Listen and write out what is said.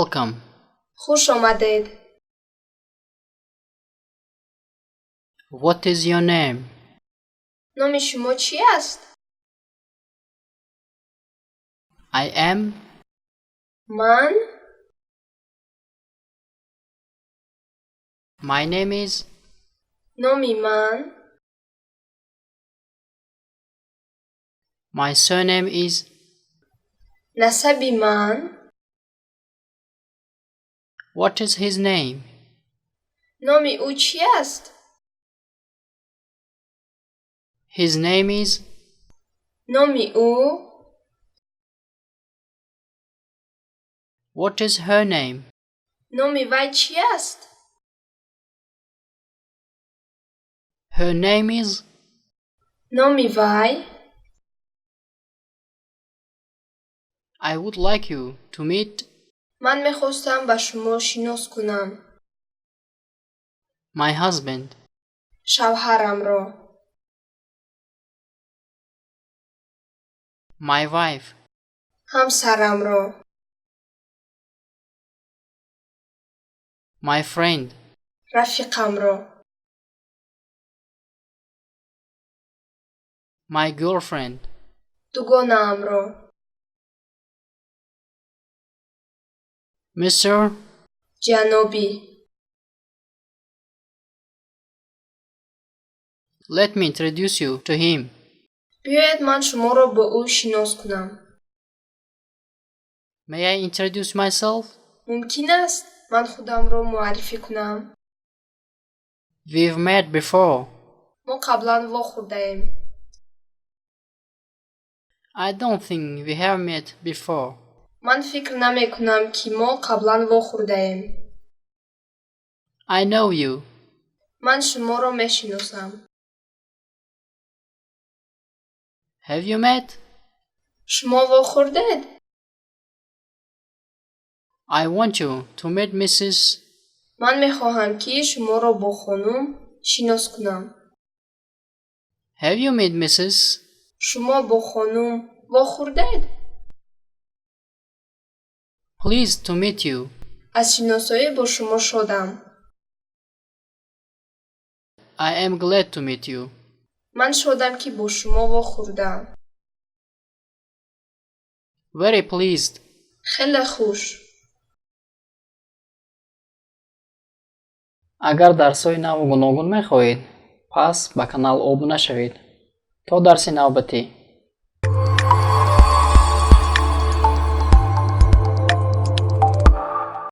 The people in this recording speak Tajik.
Welcome. Хуш омадед. What is your name? Номи шумо чӣ аст? I am. Ман. My name is. Номи ман. My surname is. Насаби ман. What is his name? Номи ӯ чӣ аст? His name is. Номи ӯ. What is her name? Номи вай чӣ аст? Her name is. Номи вай. I would like you to meet. Ман мехостам ба шумо шинос кунам. My husband. Шавҳарамро. My wife. Ҳамсарамро. My friend. Рафиқамро. My girlfriend. Дугонаамро. Mr. Ҷаноби. Let me introduce you to him. Биёед ман шуморо бо ӯ шинос кунам. May I introduce myself? Мумкин аст ман худамро муаррифӣ кунам? We've met before. Мо қаблан вохӯрдаем. I don't think we have met before. Ман фикр намекунам, ки мо қаблан вохӯрдаем. I know you. Ман шуморо мешиносам. Have you met? Шумо вохӯрдед? I want you to meet Mrs. Ман мехоҳам, ки шуморо бо хонум шинос кунам. Have you met Mrs.? Шумо бо хонум вохӯрдед? Pleased to meet you. Аз шиносоӣ бо шумо шодам. I am glad to meet you. Ман шодам, ки бо шумо вохӯрдам. Very pleased. Хеле хуш. Агар дарсҳои наву гуногун мехоҳед, пас ба канал обуна шавед. То дарси навбатӣ.